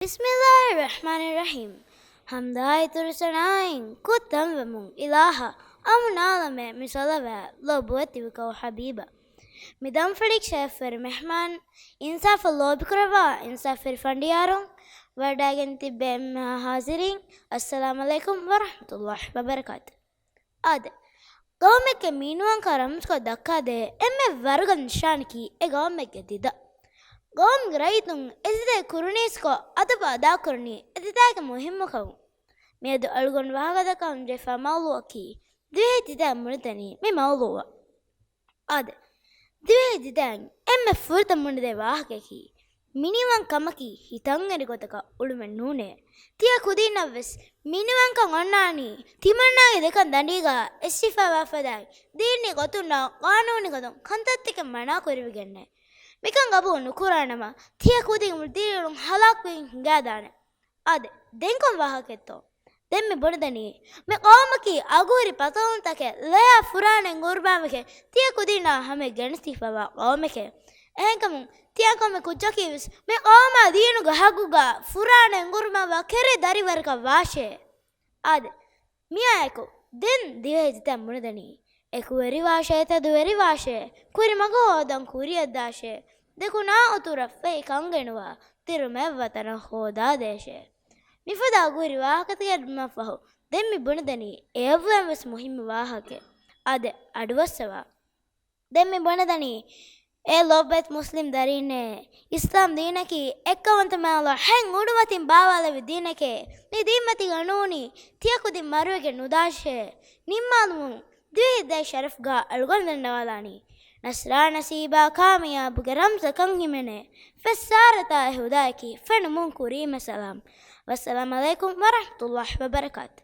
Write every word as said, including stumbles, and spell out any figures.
ބިސްމިއްލާހި ރަޙްމާނި ރަޙީމް. ޙަމްދާއި ތުރުސަނާއިން ކުއްތަންވެމުން އިލާހަށް އަމުނާލަމޭ މި ޞަލަވާތް ލޯބުވެތި ކައު ޙަބީބަށް. މި ދަންފަޅި ޝަރަފްވެރި މެހްމާން، އިންސާފަށް ލޯބިކުރައްވާ އިންސާފްވެރި ފަނޑިޔާރުން، ވަޑައިގެން ތިއްބެ އެންމެހާ ޙާޟިރީން، އައްސަލާމް ޢަލައިކުމް ވަރަޙްމަތުﷲ ވަބަރަކާތު. އާދެ، ގައުމެއްގެ މިނިވަންކަން ރަމްޒުކޮށް ދައްކާދޭ އެންމެ ވަރުގަދަ ނިޝާނަކީ އެ ގައުމެއްގެ ދިދަ. ގައުމުގެ ރައްޔިތުން އެ ދިދައި ކުރުނީސްކޮށް އަދަބު އަދާކުރަނީ އެ ދިދައިގެ މުހިއްމުކަމުން. މިއަދު އަޅުގަނޑު ވާހަކަދައްކަން ޖެހިފާ މައުޟޫޢަކީ ދިވެހި ދިދައިން ބުނެދެނީ މި މައުޟޫޢަށް. އާދެ، ދިވެހި ދިދައިން އެންމެ ފުރަތަމަ ބުނެދޭ ވާހަކައަކީ، މިނިވަންކަމަކީ ހިތަށްއެރި ގޮތަކަށް އުޅުމެއް ނޫނޭ. ތިޔަ ކުދީންނަށްވެސް މިނިވަންކަން އޮންނާނީ ތިމަންނާގެ ދެކަން ދަނޑީގަ އެއްސިފައިވާ ފަދައިން ދީނީ ގޮތުންނާ ޤާނޫނީ ގޮތުން ކަންތައްތަކެއް މަނާ ކުރެވިގެންނޭ. މިކަން ގަބޫލު ނުކުރާނަމަ، ތިޔަ ކުދިން ދީނުން ހަލާކުވެގެން ހިނގާދާނެ. އާދެ، ދެން ކޮން ވާހަކައެއްތޯ؟ ދެން މި ބުނެދެނީ، މި ޤައުމަކީ އަގުހުރި ބަޠަލުންތަކެއް ލަޔާ ފުރާނައިން ގުރުބާންވެގެން ތިޔަ ކުދީންނާ ހަމަޔަށް ގެނެސްދީފައިވާ ޤައުމެކޭ. އެހެންކަމުން ތިޔަ ކޮންމެ ކުއްޖަކީވެސް މި ޤައުމާ ދީނުގެ ޙައްޤުގަ ފުރާނައިން ގުރުބާންވާ ކެރޭ ދަރިވަރަކަށް ވާށޭ. އާދެ، މިއާއެކު ދެން ދިވެހި ދިދައިން ބުނެދެނީ، އެކުވެރިވާށޭ، ތެދުވެރިވާށޭ، ކުރިމަގު ހޯދަން ކުރިއަށްދާށޭ، ދެކުނާ އުތުރަށް ފެހި ކަންގެނުވާ، ތިރުމެއް ވަޠަނަށް ހޯދާދޭށޭ. މިފަދަ އަގުހުރި ވާހަކަތަކެއް ލިބުމަށްފަހު، ދެން މި ބުނެދެނީ އެޔަށްވުރެން ވެސް މުހިއްމު ވާހަކައެއް. އާދެ، އަޑުއައްސަވާ. ދެން މި ބުނެދެނީ، އޭ ލޯބިވެތި މުސްލިމް ދަރީންނޭ، އިސްލާމް ދީނަކީ އެއްކައުވަންތަ މާލަށް ހެން އުޑުމަތިން ބާވާލެއްވި ދީނެކޭ. މި ދީންމަތީގަ ނޫނީ ތިޔަ ކުދިން މަރުވެގެން ނުދާށޭ. ނިންމާލުމުން ދިވެހި ދިދައިގެ ޝަރަފުގަ އަޅުގަނޑު ދަންނަވާލާނީ، ނަސްރާ ނަސީބާ ކާމިޔާބުގެ ރަމްޒަކަށް ހިމެނޭ، ފެއްސާރަތާއި ހުދާއަކީ ފެނުމުން ކުރީމަ ސަލާމް. ވައްސަލާމް ޢަލައިކުމް ވަރަޙްމަތުﷲ ވަބަރަކާތު.